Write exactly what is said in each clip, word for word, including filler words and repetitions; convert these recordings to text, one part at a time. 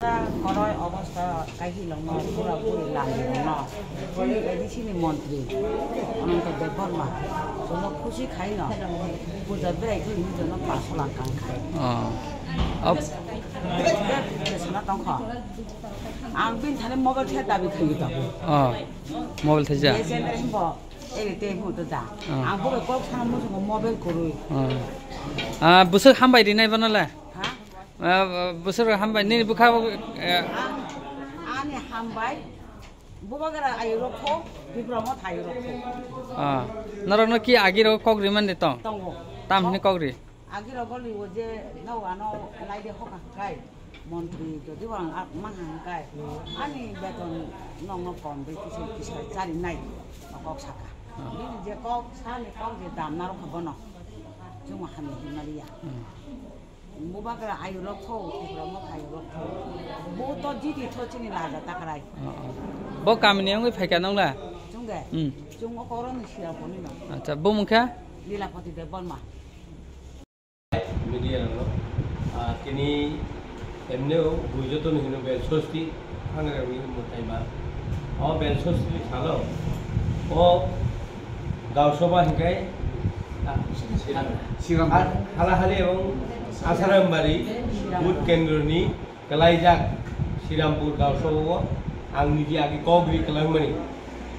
Koroi obostha kaihilongno pura puri lamjirokno chini A D C ni montri Ananta Debbarma chwngno khusi khaino puja berai thwini chwngno paso lakh kang khai. Oh. Ab- Bek jesona tongkho. Ang bini thani mobile khe dabi khaio tabuk. Oh. Mobile thaisa. Jesendra himbo eri te himbo da. Oh. Ang bo kok sana muchungo mobile kwrwi. Oh. Ah, bwswk hambai rinai bono le? Ha? Ah, bwswk hambai nini bwkha, eh, Ani hambai. Bubagra ayurok kho, Tipra mo thayurok kho. Ah, norokno ki agirok kok rimani tong? Tongo. Tam hini kok ri? Agirok goli o je nau ano laide hoka kai. Montri jodi wang ak mang hang kai. Ani beton nong no kom de kisa kisa chari nai. Kok saka. Ah. Bini je kok sani kok je dam narok bono. Chuma hani himaliya. Hmm. Bubagra ayurok kho, Tipra mo thayurok kho. Bo to jiti tho chini laja takrai. Oh, oh. Bo kamini wngwi phaikha nongla? Chwngde? Hmm. Chwng o koroni sira boni no. Acha, bo mungkha? Lilapati Debbarma. Media rokno, ah, tini emneo buijoto ni hino bel sosti, hangrami mwtai ba. O bel sosti ni salo, o Gausaba hinkhe, ah, Siram. Hal-, Halahali ebong Asarambari booth kendro ni kwlaijak Sirampur Gausaba o ang niji agi kok ri kwlangmani.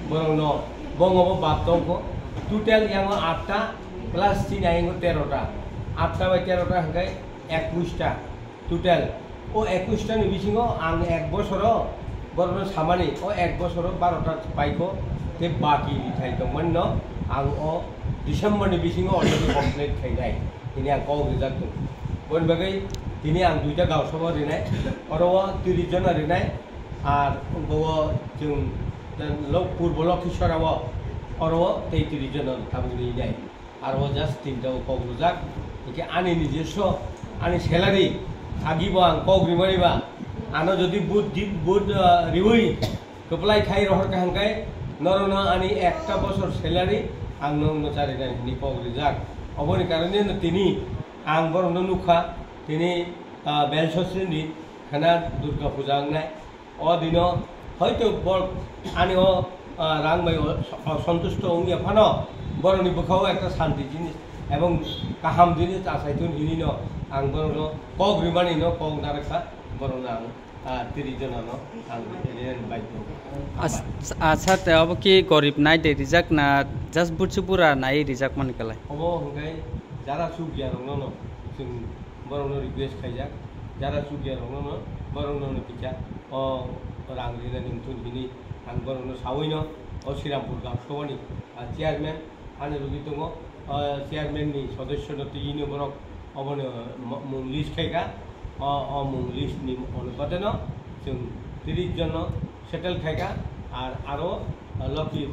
Borokno bongo bo bap tongkho. Total yango atta plus tini yango terota. Atta bai terota hinkhe ekush ta. Total o ekush ta ni bisingo ang ek bosoro borokno samani, o ek bosoro baro ta paikho, tei baki rithai tongmani no ang o December ni bisingo already complete khainai. Tini ang kok rijak tongo. Boni bagwi tini ang duita Gausaba rinai, oro o tris jona rinai, ar bo o chwng Lok-, Purbo Lokhisora o, oro o tei tris jona tabuk rinai. Aro o just tinta o kok rwjak. Hingke ani nijoswo, ani salary, agi bo ang kok rimani ba, ano jodi booth di-, booth, ah, riwi kwplai khai rohor kaham khai, norokno ani ekta bosor salary ang norokno charinani hinwi kok rijak. Oboni karone no tini ang borokno nukha, tini, ah, bel sosrini khana Durga puja wngnai. O dino hoito bor ani o, ah, rang bai o, o sontusto wngya phano borokni bwkhao ekta santi jinis ebong kaham jinis achai thun hinwi no ang borokno kok rimani no kok narwkha borokno ang, ah, tiri jonano ang rinani baidhyo. As-, acha te obo ki gorib nai de rijak na just butsu bura nai rijak mani kalai? Obo hwnkhe jara chukya rokno no chwng borokno request khaijak, jara chukya rokno no borokno no kisa o rang rinani wngthun hini ang borokno sawi no o Srirampur Gausabani, ah, chairman ani rwgwi tongo, o chairman ni sodosyo no twi no borok obono mo-, mung list khaikha, o, o mung list ni onupate no chwng tris jon no settle khaikha, ar aro Lokhi,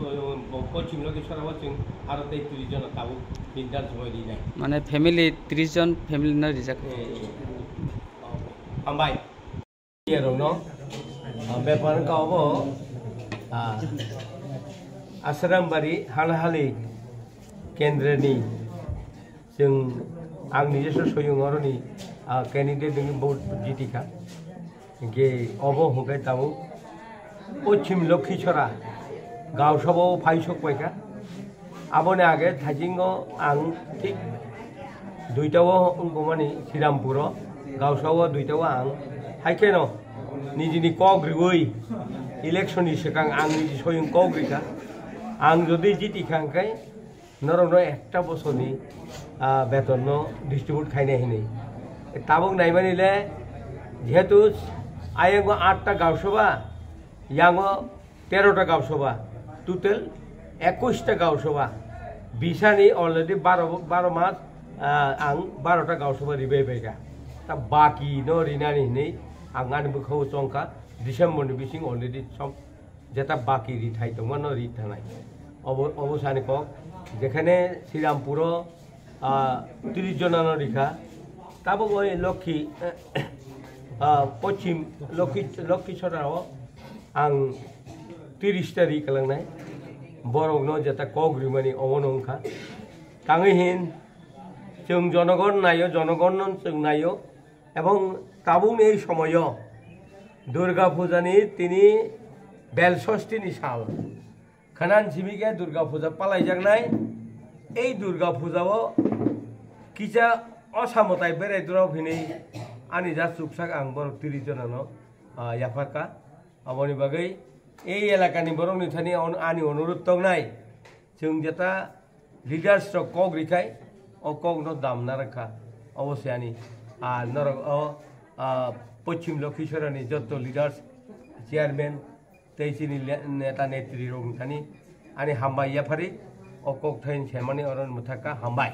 Pochim Lokhi Sora o chwng aro tei tris jon tabuk bini dan sumai rinai. Mane family tris jon family no rijak. Eh, eh. Hambai. Rokno, ah, bepar wngkha obo, ah, Asrambari Halahali kendreni chwng ang nijoswo soyung oroni, ah, candidate wngwi vote jitikha. Hingke obo hwnkhe tabuk Pochim Lokhisora Gausabao phai sokpaikha. Aboni age thaisingo ang thik duitao wngkukmani Srirampuro, Gausao duitao ang. Haikheno nijini kok riwi election ni swkang ang niji soyung kok rikha. Ang jodi jitikha hwnkhe norokno ekta bosorni, ah, betonno distribute khainai hinwi. Tabuk naimani le, jehetu ayango atta Gausaba, yango terota Gausaba, total ekush ta Gausaba, bisani already baro, baro mas, ah, ang baro ta Gausaba ribai baikha. Ta baki no rinani hinwi ang ani bwkhao chongkha, December ni bising already som-, jeta baki rithai tongmano ri thanai. Obo, obo sani kok, jekhane Srirampuro, ah, tris jonano rikha, tabuk oi Lokhi, ah, Pochim Lokhi, Lokhi Sorao ang tris ta ri kalangnai. Borokno jeta kok rimani obono wngkha. Tangwi hin, chwng jonogon naio, jonogonno chwng naio. Ebong tabukni ei somoyo Durga Puja ni tini Bel Sosti ni sal. Khanan simi khe Durga Puja palaijaknai. Ei Durga Puja o kisa osa mwtai berai dura hinwi ani ja chuksak ang borok tiri jonano, ah, yapharka. Aboni bagwi ei elakani borokni thani on-, ani onurudh tongnai. Chwng jeta leaders rok kok rikhai, o kok no damna rwkha. Obo se ani, ah, norok o, ah, Pochim Lokhisora ni joto leaders, chairman, tei chini le-, neta netri rok thani ani hambai yaphari, o kok thain semani oro mwthakha hambai.